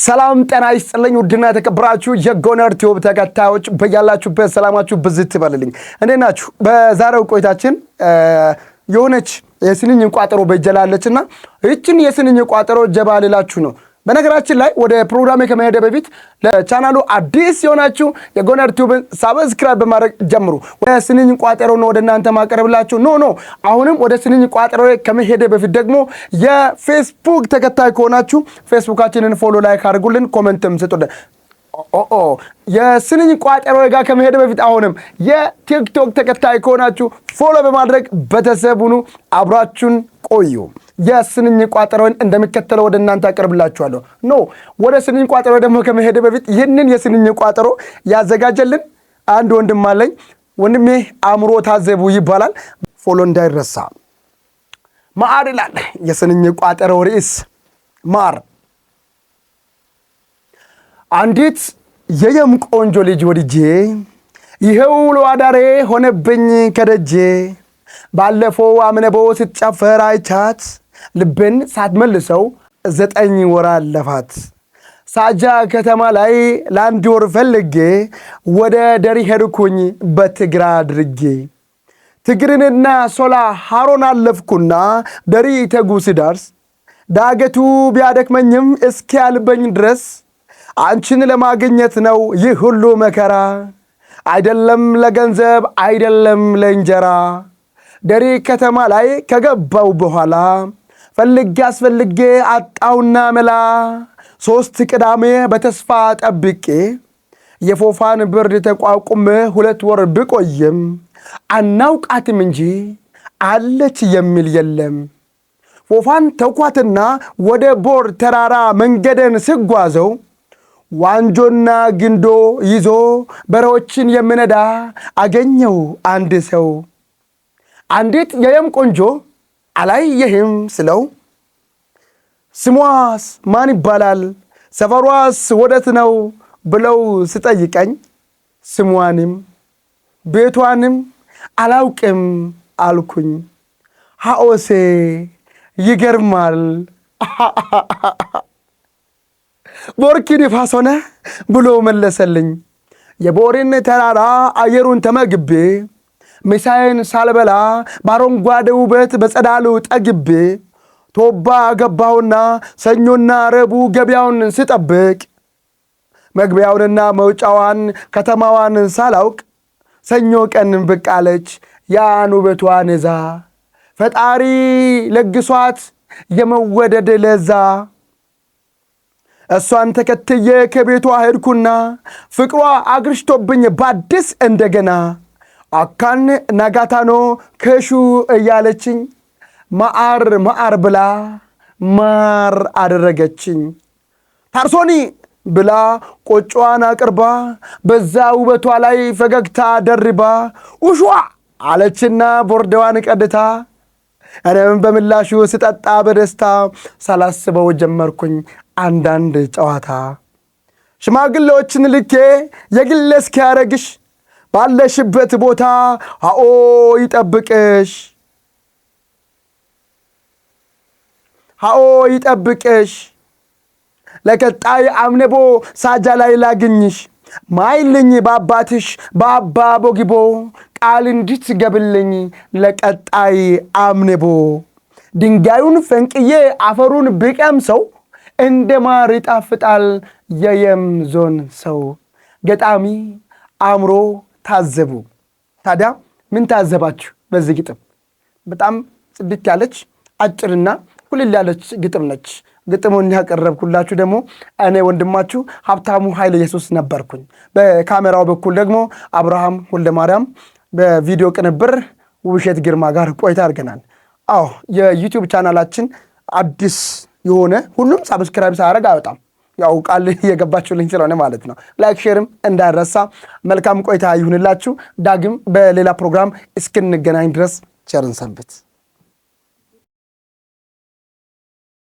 ሰላም ጤና ይስጥልኝ። ውድና የተከበራችሁ የጎነር ቲዩብ ተከታዮች በያላችሁበት ሰላማችሁ ብዝት ይበልልኝ። እንዴት ናችሁ? በዛሬው ቆይታችን የሆነች የስንኝ ቋጠሮ በእጄ ላይ አለችና ይችን የስንኝ ቋጠሮ ጀባ ልላችሁ ነው። በነገራችን ላይ ወደ ፕሮግራሜ ከመሄደ በፊት ለቻናሉ አዲስ የሆናችሁ የጎነር ቲዩብን subscribe በማድረግ ጀምሩ። ወደ ስንኝ ቋጠሮ ነው ወደ እናንተ ማቀርብላችሁ። No, no፣ አሁንም ወደ ስንኝ ቋጠሮ ከመሄደ በፊት ደግሞ የፌስቡክ ተከታይ ከሆናችሁ ፌስቡካችንን follow፣ like አድርጉልን፣ comment ም ስጡልን። ኦ የስንኝ ቋጠሮ ጋር ከመሄደ በፊት አሁንም የቲክቶክ ተከታይ ከሆናችሁ follow በማድረግ ቤተሰብ ሁኑ። አብራችሁን ቆዩ። የስንኝ ቋጠሮን እንደሚከተለው ወደ እናንተ አቀርብላችኋለሁ። No፣ ወደ ስንኝ ቋጠሮ ደግሞ ከመሄደ በፊት ይህንን የስንኝ ቋጠሮ ያዘጋጀልን አንድ ወንድም አለኝ። ወንድሜ አእምሮ ታዘቡ ይባላል። Follow እንዳይረሳ። ማር ይላል የስንኝ ቋጠሮ ርዕስ፣ ማር። አንዲት የየም ቆንጆ ልጅ ወድጄ ይኸው ውሎ አዳሬ ሆነብኝ ከደጄ። ባለፈው አምነቦ ስትጨፈር አይቻት ልቤን ሳትመልሰው 9 ወር አለፋት። ሳጃ ከተማ ላይ ለአንድ ወር ፈልጌ ወደ ደሪ ሄድኩኝ በትግራ አድርጌ። ትግርንና ሶላ ሃሮን አለፍኩና ደሪ ተጉ ስደርስ ዳገቱ ቢያደክመኝም እስኪያልበኝ ድረስ አንቺን ለማግኘት ነው ይህ ሁሉ መከራ። አይደለም ለገንዘብ፣ አይደለም ለእንጀራ። ደሪ ከተማ ላይ ከገባው በኋላ ፈልጌ አስፈልጌ አጣውና መላ። 3 ቅዳሜ በተስፋ ጠብቄ የፎፋን ብርድ ተቋቁሜ 2 ወር ብቆይም አናውቃትም እንጂ አለች የሚል የለም። ፎፋን ተኳትና ወደ ቦር ተራራ መንገደን ስጓዘው ዋንጆና ግንዶ ይዞ በሬዎችን የሚነዳ አገኘው አንድ ሰው። አንዲት የየም ቆንጆ አላየህም ስለው ስሟስ ማን ይባላል፣ ሰፈሯስ ወዴት ነው ብለው ስጠይቀኝ ስሟንም ቤቷንም አላውቅም አልኩኝ። ሐኦሴ ይገርማል፣ ቦርኪ ንፋስ ሆነ ብሎ መለሰልኝ። የቦሪን ተራራ አየሩን ተመግቤ ምሳዬን ሳልበላ በአረንጓዴ ውበት በጸዳሉ ጠግቤ ቶባ ገባሁና ሰኞና ረቡዕ ገበያውን ስጠብቅ መግቢያውንና መውጫዋን ከተማዋን ሳላውቅ ሰኞ ቀን ብቅ አለች ያን ውበቷን ይዛ፣ ፈጣሪ ለግሷት የመወደድ ለዛ። እሷን ተከትዬ ከቤቷ ሄድኩና ፍቅሯ አግርሽቶብኝ በአዲስ እንደገና አካን ናጋታኖ ከሹ እያለችኝ ማአር ማአር ብላ ማር አደረገችኝ። ታርሶኒ ብላ ቆጮዋን አቅርባ በዛ ውበቷ ላይ ፈገግታ ደርባ ውሿ አለችና ቦርደዋን ቀድታ እኔም በምላሹ ስጠጣ በደስታ ሳላስበው ጀመርኩኝ አንዳንድ ጨዋታ። ሽማግሌዎችን ልኬ የግሌ እስኪያረግሽ ባለሽበት ቦታ አኦ ይጠብቅሽ፣ አኦ ይጠብቅሽ። ለቀጣይ አምነቦ ሳጃ ላይ ላግኝሽ ማይልኝ በአባትሽ በአባ ቦጊቦ ቃል እንድትገብልኝ ለቀጣይ አምነቦ። ድንጋዩን ፈንቅዬ አፈሩን ብቀምሰው እንደ ማር ይጣፍጣል የየም ዞን ሰው። ገጣሚ አእምሮ ታዘቡ። ታዲያ ምን ታዘባችሁ በዚህ ግጥም? በጣም ጽድት ያለች አጭርና ኩልል ያለች ግጥም ነች። ግጥሙን ያቀረብኩላችሁ ደግሞ እኔ ወንድማችሁ ሀብታሙ ኃይለ ኢየሱስ ነበርኩኝ። በካሜራው በኩል ደግሞ አብርሃም ወልደማርያም፣ በቪዲዮ ቅንብር ውብሸት ግርማ ጋር ቆይታ አድርገናል። አዎ፣ የዩቲዩብ ቻናላችን አዲስ የሆነ ሁሉም subscribe ሳያደርግ አይወጣም። ያው ቃል እየገባችሁልኝ ስለሆነ ማለት ነው። Like share ም እንዳይረሳ። መልካም ቆይታ ይሁንላችሁ። ዳግም በሌላ ፕሮግራም እስክንገናኝ ድረስ ቸርን ሰንብት።